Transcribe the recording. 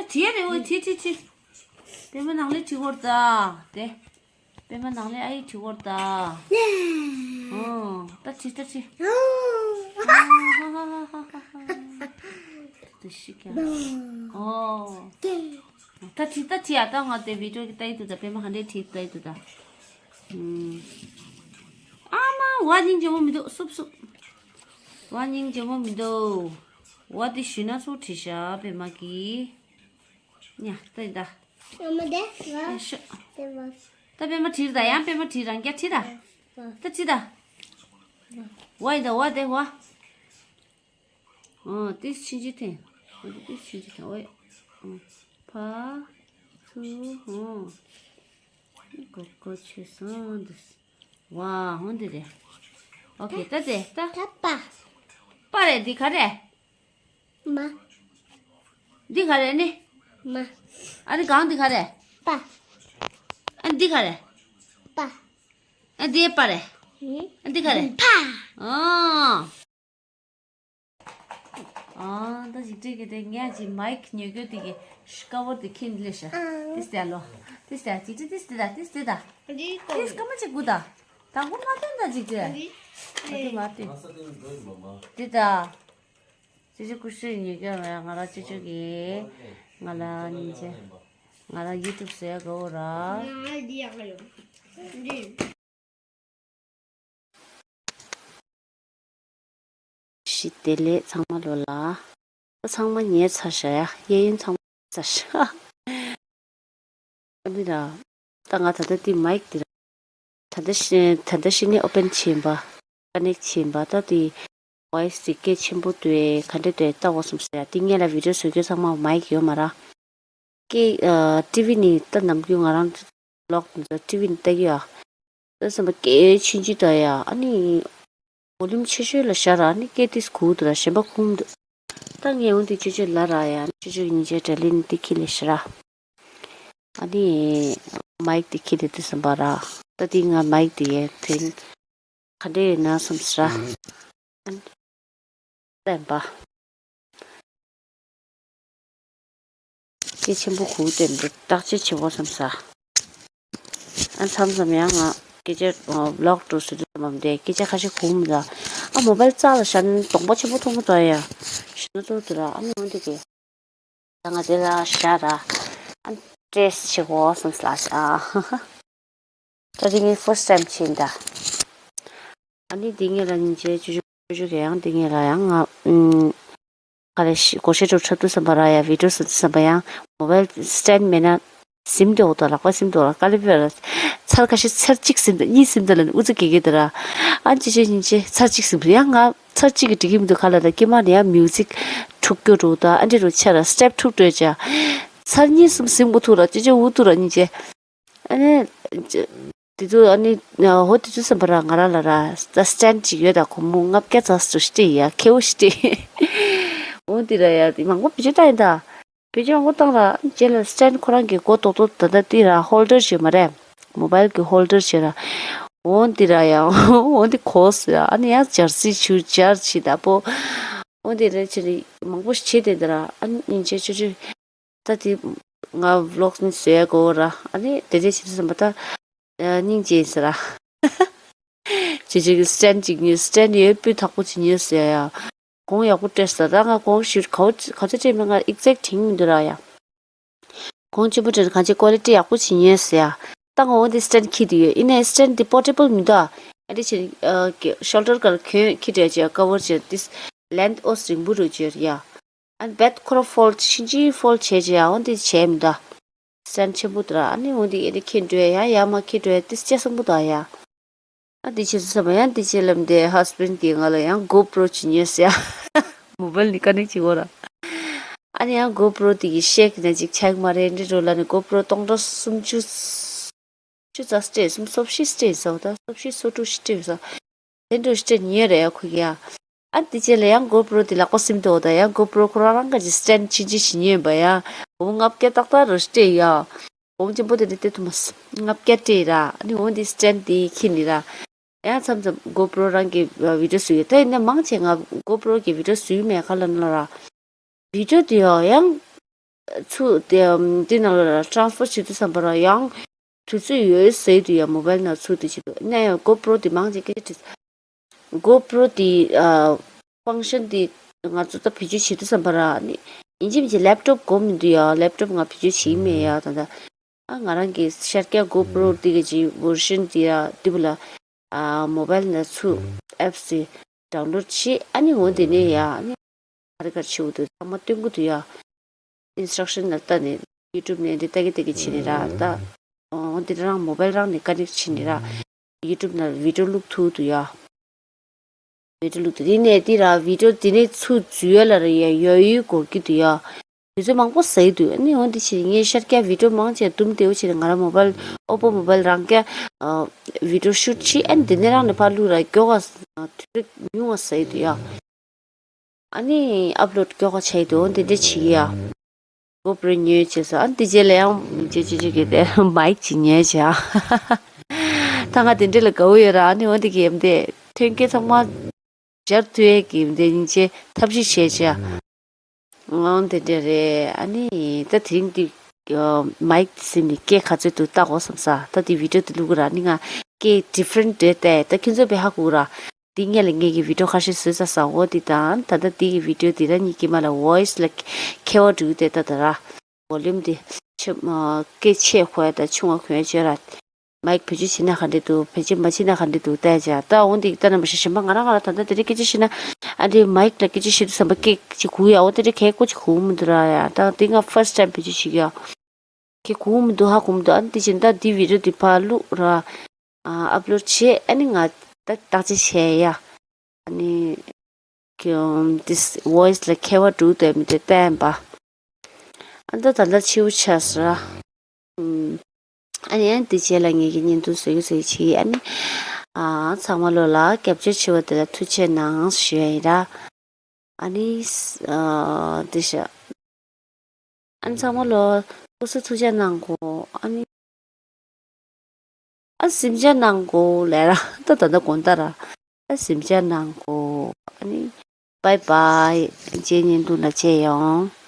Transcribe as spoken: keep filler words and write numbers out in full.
བྲིས་ཡ་རེད་འོ། བྲིས་བྲིས་བྲིས། པད་མ་ནང་ལས་བྲིས་འོར་ད། དེ། པད་མ་ནང་ལས་ཨ་ཡེ་བྲིས་འོར་ད། ཨོ། ད་བྲིས་ད་བྲིས། དེ་ཤི་ཀྱང་། ཨོ། ད་བྲིས་ད་བྲིས་ཡ། ད་ང་དེ་བི་ཌིའོ་གི་ལྟ་ཡི་འདུག་ད། པད་མ་ག་འདྲས་བྲིས་ལྟ་ཡི་འདུག་ད། ཨ་མ་བ་སྙིང་རྗེ་མོ་མི་འདུག་སུབ་སུབ། བ་སྙིང་རྗེ་མོ་མི་འདུག་བ་དེ་ཞུས་ན་ཚུར་བྲིས་ཤག་པད་མ་གིས། ཉ་ལྟ་ཡི་ད། ཨ་མ་དེ་བ། ཨེ་ཤོ། དེ་བ། ད་པད་མ་བྲིས་ད། ཡང་པད་མ་བྲིས། རང་རྐྱ་བྲིས་ད། ད་བྲིས་ད། བ་ཡི་ད་བ་དེ་བ། ཨོ་ཏིས་ཕྱིན་ཅི་ཐེན། ཨོ་ཏིས་ཕྱིན་ཅི་ཐེན། ཨོ་ཡ། ཨོ། ཕ། ཚུ། ཨོ། གོ་གོ་ཆེ་སོང་འདུག་ཝ། ཧོན་དེ་རེད། ཨོ་ཁེ། ད་དེ་ད། ད་པ། པ་རེད། འདི་ག་རེད། མ། འདི་ག་རེད་ནི། མ། ཨ་ནི་གང་འདི་ག་རེད། པ། ཨ་འདི་ག་རེད། པ། ཨ་འདི་པ་རེད། ཨ་འདི་ག་རེད། ཕ། ཨོ། ཨ། ད་ཅིག་སྤྲད་གི་དེ་ངས་ཅིག་མའིག་ཉོ་རྒྱུ་དེ་གི་ཤི་ཀ་བར་དེ་ཁྱེར་ལས་ཤ། ཏིས་ཏེ་ལོ། ཏིས་ཏེ་ཅིག་ཅིག་ཏིས་ཏེ་ད། ཏིས་ཏེ་ད། ཏིས་ཀ་མ་ཅིག་གུ་ད། དང་པོ་མ་སྟོན་ད་ཅིག་ཅེ། ད་དུ་མ་སྟོན། ཏི་ད། ཅི་ཅི་ཀུ་ཤུ་ཉོ་རྒྱུ་ང་རང་ཅི་ཅི་གི། ང་ལ་ཉིན་ཅེ། ང་རང་ཡུ་ཊུབ་ཟེར་གོ་ར། ཞི་བདེ་ལེགས་ཚང་མ་ལོ་ལ། ད་ཚང་མ་ཉལ་ཚར་ཤག་ཡ། གཡས་གཡོན་ཚང་མ་ཚར་ཤག་ཨ་ནི་ར། ད་ང་ད་ལྟ་དེ་མའིག་དེ་ར། ད་ལྟ་ཤི་ད་ལྟ་ཤི་ནས་ཨོ་པན་བྱིན་པ། ཀ་ནེག་བྱིན་པ། ད་དེ་ཝོ་ཡི་སི་དེ་སྐད་ཆེན་པོ་དེ་ག་འདྲ་དེ་ལྟ་བ་སོང་ཟེར་ཡ། དེ་ངས་ལ་བི་ཌིའོ་བཟོ་རྒྱུ་ཚང་མ་མའིག་ཡོད་མ་ར། ཀྱེ། ཨ། ཊི་ཝི་ནི་ད་ནམ་རྒྱུན་ང་རང་ཝི་ལོག་དེ་ཚོ་ཊི་ཝི་ནི་ལྟ་གི་ཡོད་ཨ། ད་བསམ་པ་སྐད་ཆུང་ཆུང་ད་ཡ། ཨ་ནི་ཝོ་ལུམ་ཆེ་ཤོས་ལ་བཞག་ར། ཨ་ནི་སྐད་ཏིས་གུག་འདུག་ར། གཞན་པ་ཁུམ་འདུག་ད་ངས་འོང་དེ་ཆུ་ཆུ་ལ་ར་ཡ། ཆུ་ཆུ་ཉིན་ཆའི་དྲ་ལིན་དེ་ཁྱི་ལས་ཤི་ར། ཨ་ནི་མའིག་དེ་ཁྱི་ལས་དེ་བསམ་པ་ར། ད་དེ་ང་མའིག་དེ་ཡ་དེ་ག་འདྲ་ཡོད་ན་བསམ་ཤི་ར། བསྟན་པ། སྐད་ཆེན་པོ་གུག་སྟེ་འདི་བརྟག་དཔྱད་བྱེད་དགོས་བསམ་ས། ཨ་མཚམས་མཚམས་ཡང་ང་སྐད་ཆ་ཝི་ལོག་འགྲོ་ཟེར་དུས་ཙམ་པ་འདི་སྐད་ཆ་ཁ་ཤས་གུག་མི་འདུག་ཨ་མོ་བལ་རྩ་ལ་བཞག་ན་གདོང་པ་ཆེན་པོ་མཐོང་གི་འདུག་ཡ། ཞེ་ན་ཚོར་འདུག་ར། ཨ་ནི་འོན་ཏེ་གི། ད་ང་དེ་ལ་བཞག་ར། ཨ་ཊེ་སི་ཊི་བྱེད་དགོས་བསམ་ས་ལ་བཞག་ད་དེ་ངའི་ཕར་སི་ཊི་ཊའིམ་བྱས་ད། ཨ་ནི་དེ་ངས་ལ་ཉིན་བྱས་ཅུ་ཅུ་ཅུ་ཅུ་གི་ཡང་དེ་ངས་ལ་ཡང་ང་ཨུམ། ག་རེ་ཤི་སྒོར་གཞས་དྲུག་འཁྲབ་དུས་ཙམ་པ་ར་ཡ། བི་ཌིའོ་བཟོ་དུས་ཙམ་པ་ཡང་མོ་བལ་སི་ཊེན་མེད་ན་ཟིམ་འདྲ་འོ་དོ། ལག་པ་ཟིམ་འདྲ་འོ་ར། དཀའ་ལས་པས་ར། ཚར་ཁ་ཤས་ཚར་གཅིག་ཟིམ་དང་གཉིས་ཟིམ་དང་ལ་ནི་ཨུ་ཚུགས་གེ་གེ་དེ་ར། ཨ་ཅི་ཅི་ཉིན་ཅི་ཚར་གཅིག་ཟིམ་ཡང་ང་ཚར་གཅིག་གི་འགྲིག་གི་མི་འདུག་ཁ་ལ་ད་ཀྱེ་མ་ནི་ཡང་མིའུ་ཛིག་འཁྲུག་སྐྱོ་འགྲོ་ད། ཨ་འདྲ་རུ་ཆ་ར་སི་ཊེབ་འཁྲུག་འགྲོ་ཅ། ཚར་གཉིས་གསུམ་ཟིམ་དགོས་ཐུག་ར། ཅི་ཅི་འུ་ཐུག་ར་ཉིན་ཅི། ཨ་ནི། དེ་ཚོ་ཨ་ནི། ཧོ་དེ་ཚོ་བསམ་པ་ར་ང་རང་ལ་ར། ད་སི་ཊེན་ཅིག་ཡོད་ད། སྒོར་མོ་ལྔ་བརྒྱ་ཙམ་ཞིག་སྤྲད་ཡ། ཁེ་བོ་ཞིག་སྤྲད། འོ་དེ་ར་ཡ། དེ་མང་པོ་བེད་སྤྱོད་བཏང་ཡིན་ད། བེད་སྤྱོད་མང་པོ་བཏང་ར། རྗེས་ལ་སི་ཊེན་ཁོ་རང་གི་མགོ་ཏོག་ཏོག་ད་ལྟ་དེ་ར་ཧོལ་ཌར་བྱས་མ་རེད། མོ་བལ་གི་ཧོལ་ཌར་བྱས་ར། འོ་དེ་ར་ཡ། འོ་དེ་གོ་སོང་ཡ། ཨ་ནི་ཡང་འབྱར་སི་ཆུ་འབྱར་ཆི་ད་པོ། འོ་དེ་ར་ཆི་རེད། མང་པོ་ཞིག་བྱས་དེ་དེ་ར། ཨ་ནི་ཉིན་བྱས་ཆུ་ཆུ། ད་དེ་ང་ཝི་ལོག་ནི་བཟོ་ཡ་གོ་ར། ཨ་ནི་དེ་འདྲས་བྱེད་དུས་ཙམ་པ་ད། ཨ་སྙིང་རྗེ་ཟེར་ར། ཅི་ཅིག་སི་ཊེན་ཅིག་ཉོས། སི་ཊེན་ཡོད་སྤུས་དག་པོ་ཅིག་ཉོས་ཟེར་ཡ། གོང་ཡག་པོ་སྤྲད་ཟེར། ད་ང་གོང་ཞུ་ག་བ་ག་ཚོད་སྤྲད་མེད་ང་ཨེག་ཛེག་དྲན་མི་འདུག་ར་ཡ། གོང་ཆེན་པོ་སྤྲད་ན་གང་ཅི་ཀོ་ལི་ཊི་ཡག་པོ་ཅིག་ཉོས་ཟེར་ཡ། ད་ང་འོ་དེ་སི་ཊེན་འཁྱེར་དུ་ཡོད། ཡིན་ནའི་སི་ཊེན་དེ་པོར་ཊེ་བལ་མི་འདུག་ཨ་འདྲ་བྱས་ནས་ཤོལ་ཌར་སྒང་ལ་གྱོན་འཁྱེར་འདྲ་བྱས། ཀ་བར་བྱས་ཏིས་ལེན་ཐི་ཨོ་ཙམ་རིང་པོ་འགྲོ་བྱས་ཡ། ཨ་ནི་བེད་ཁོ་ར་ཕོལ་ཌི་ཕྱིན་ཅི་ཕོལ་ཌི་བྱས་བྱས་ཡ། འོ་འདི་བྱས་མི་འདུག་སི་ཊེན་ཆེན་པོ་འདུག་ར། ཨ་ནི་འོ་འདི་ཨེ་འདི་འཁྱེར་འགྲོ་ཡ། ཡ་མ་འཁྱེར་འགྲོ་ཡ་ཏིས་ཅི་བསམ་པོ་འདུག་ཡ། ཨ་འདི་བྱས་ཚུལ་བསམ་པ་ཡང་འདི་བྱས་ལབ་འདི་ཧ་སི་བེན་ཌི་དེ་ང་ལ་ཡང་གོ་པྲོ་ཅིག་ཉོས་ཟེར་ཡ། མོ་བལ་ནི་ཀ་ནེག་བྱེད་དགོས་ར། ཨ་ནི་ཡང་གོ་པྲོ་དེ་གི་ཤེག་ན་ཅིག་ཆག་མ་རེད་འདྲི་འགྲོ་ལ་ནི་གོ་པྲོ་སྟོང་ཕྲག་སུམ་ཅུ། ཅུ་རྩ་སྤྲད་སོང་། སོ་བཞི་སྤྲད་སོང་། ད་སོ་བཞི་སོ་དྲུག་ཅིག་སྤྲད་སོང་། དེ་འདྲ་སྤྲད་ཉོས་རེད་ཡ་ཁོ་གིས་ཡ། ཨ་དེ་རྗེས་ལ་ཡང་གོ་པྲོ་དེ་ལག་པ་སིམ་འདུག་ད་ཡང་གོ་པྲོ་ཁོ་རང་རང་ག་ཅིག་སི་ཊེན་ཕྱིན་ཅི་ཞིག་ཉོས་པ་ཡ། སྒོར་མོ་ལྔ་བརྒྱ་ཏག་ཏག་རུ་སྤྲད་ཡ། སྒོར་མོ་ཆེན་པོ་དེ་འདྲ་སྟེར་ཐུབ་མ་སོང་། ལྔ་བརྒྱ་སྤྲད་ར། ཨ་ནི་འོ་འདི་སི་ཊེན་དེ་ཁྱེར་ནི་ར། ཡང་མཚམས་མཚམས་གོ་པྲོ་རང་གི་བི་ཌིའོ་བཟོ་ཡོད། ད་ཡིན་ན་མང་ཆེ་ང་གོ་པྲོ་གི་བི་ཌིའོ་བཟོ་ཡི་མེད་ག་ལ་ན་ལ་ར། བི་ཌིའོ་དེ་ཡང་ཡང་། ཚུར་དེ་དེ་ནང་ལ་ཊ་རན་སི་ཕར་བྱེད་དུས་ཙམ་པ་ར་ཡང་དུས་ཚོད་ཡོད་ཟེར་དུས་ཡ་མོ་བལ་ནང་ཚུར་དེ་བྱེད་དུས་ནས་ཡང་གོ་པྲོ་དེ་མང་ཆེ་སྐད་ཆ་དྲིས། གོ་པྲོ་དེ་ཨ་ཕང་ཤན་དེ་ང་ཚོ་ད་བེད་སྤྱོད་བྱེད་དུས་ཙམ་པ་ར་ནི་ཡིན་གཅིག་མིན་གཅིག་ལེབ་ཊོབ་དགོས་མི་འདུག་ཡ། ལེབ་ཊོབ་ང་བེད་སྤྱོད་བྱེད་ཀྱི་མེད་ཡ། ད་ད་ཨ་ང་རང་གི་ཤར་རྒྱག་གོ་པྲོ་དེ་གི་ཅིག་བར་ཤན་དེ་ཡ་དེ་བུ་ལ་ཨ་མོ་བལ་ནང་ཚུར་ཨེབ་སི་དེ་ཌའུན་ལོཌ་བྱེད། ཨ་ནི་འོ་དེ་ནས་ཡ་ཨ་ནི་ག་རེ་ག་རེ་བྱེད་དགོས་འདུག་ཚང་མ་སྟོན་གི་འདུག་ཡ། ཨིན་སི་ཊྲག་ཤན་ལ་ལྟ་ནས་ཡུ་ཊུབ་ནས་འདི་ལྟ་གི་ལྟ་གི་བྱེད་ནས་ར་ད། འོ་འདི་རང་མོ་བལ་རང་ནས་ཀ་ནེག་བྱེད་ནས་ར། ཡུ་ཊུབ་ནང་བི་ཌིའོ་བླུག་ཐུབ་འདུག་ཡ། བི་ཌིའོ་བླུག་འདུག་དེ་ནས་འདི་ར་བི་ཌིའོ་དེ་ནས་ཚུར་འཛུལ་ཡ་ལ་ར་ཡ་ཡོད་ཡོད་འགོར་གི་འདུག་ཡ། དུས་ཚོད་མང་པོ་ཟ་གི་འདུག་ཨ་ནི་འོ་འདི་བྱེད་ངས་ཤར་རྒྱག་བི་ཌིའོ་མང་ཆེ་དུམ་དེའུ་བྱེད་ནས་ང་རང་མོ་བལ་ཨོ་པོ་མོ་བལ་རང་རྒྱག་བི་ཌིའོ་ཤུཊ་བྱེད། ཨ་ནི་དེ་ནས་རང་ནས་ཕར་བླུག་ར་མགྱོགས་ག་དུས་ཚོད་ཉུང་བ་ཟ་གི་འདུག་ཡ། ཨ་ནི་ཨབ་ལོཌ་མགྱོགས་པ་བྱས་འདུག་འདི་འདྲ་བྱེད་ཀྱི་ཡ། གོ་པྲོ་ཉོས་བྱས་སོ། ཨ་འདི་རྗེས་ལ་ཡང་ཅེ་ཅེ་ཅེ་གི་དེ་མའིག་ཅིག་ཉོས་བྱས་ཨ། ད་ང་དེ་འདྲ་ལ་དགའ་བོ་ཡོད་ར། ཨ་ནི་འོ་འདི་གི་ཨམ་དེ་ཐོན་སྐྱེད་ཚང་མ་སྦྱར་ཐུབ་ཡས་ཀྱི་ཨམ་དེ་སྙིང་རྗེ་ཐབས་ཤེས་བྱས་བྱས་ཨ། འོ་འདི་འདྲ་རེད། ཨ་ནི་ད་དེ་རིང་འདི་མའིག་དེ་སེམས་ནི་སྐད་ག་ཚོད་འདུག་ལྟ་དགོས་བསམ་ས། ད་འདི་བི་ཌིའོ་དེ་བླུག་གི་ར། ནི་ང་སྐད་ཌི་ཕ་རེན་ཊི་རེད་དེ་ད་ཁྱེད་ཚོ་དཔེ་ཧ་གོ་གི་ར། འདི་སྔོན་ལ་ངེད་ཀྱི་བི་ཌིའོ་ཁ་ཤས་བཟོས་ཚར་ས་འོ་འདི་དང་ད་ལྟ་འདི་གི་བི་ཌིའོ་འདི་ར་གཉིས་ཀྱི་མ་ལ་ཝོ་ཡིས་ལ་ཁྱད་པར་འདུག་སྟེ་ད་ད་ར། ཝོ་ལུམ་འདི་ཆེ་སྐད་ཆེ་གོ་ཡ་དང་ཆུང་བ་གོ་ཡ་བྱོས་ར། མའིག་བེད་སྤྱོད་བྱེད་ན་ག་འདྲ་འདུག་བེད་སྤྱོད་མ་བྱེད་ན་ག་འདྲ་འདུག་བལྟས་བྱས་ད་འོ་འདི་ལྟ་ན་མ་ཤེས་གཞན་པ་ང་རང་ང་རང་ད་ལྟ་འདི་རིགས་སྐད་ཆ་བཤད་ན་ཨ་འདི་མའིག་ལ་སྐད་ཆ་བཤད་དུས་ཙམ་པ་སྐད་ཅིག་གོ་ཡ་འོ་དེ་འདྲ་གལ་ཀོ་ཅིག་གོ་མི་འདུག་ར་ཡ། ད་འདི་ང་ཕར་སི་ཊི་ཊའིམ་བེད་སྤྱོད་བྱེད་ཀྱི་ཡ། ཁྱེད་གོ་མི་འདུག་ཧ་གོ་མི་འདུག་ཨ་ནི་དེ་བཞིན་ད་འདི་བི་ཌིའོ་འདི་ཕར་བླུག་ར། ཨ་ཨབ་ལོཌ་བྱས། ཨ་ནི་ང་ད་བརྟག་དཔྱད་བྱས་ཡ། ཨ་ནི་ཀྱང་འདི་ཝོ་ཡིས་ལ་ཁྱད་པར་འདུག་སྟེ་མི་དེ་བསྟན་པ། ཨ་ད་ད་ལྟ་ཕྱི་པོ་ཆགས་སོང་ར། ཨ་ནི་ཨ་ནི་དེ་རྗེས་ལ་ངེད་ཀྱི་བརྙན་ཐུང་བཟོ་གི་བཟོ་གི་བྱེད། ཨ་ནི་ཨ་ཚང་མ་ལོ་ལ་རྒྱབ་སྐྱོར་བྱས་པ་དེ་ལ་ཐུགས་རྗེ་གནང་ཞུ་ཡ་ཡིན་ར། ཨ་ནི་ཨ་དེ་ཤ། ཨ་ནི་ཚང་མ་ལོ་སྐུ་གཟུགས་ཐུགས་ཅག་གནང་གོ་ཨ་ནི་ཨ་སེམས་ཅག་གནང་གོ་ལབ་ར། ད་ད་ད་དགོངས་དག་ར། ཨ་སེམས་ཅག་གནང་གོ་ཨ་ནི་བའི་བའི། རྗེས་བརྙན་ཐུང་ལ་མཇལ་ཡོང་།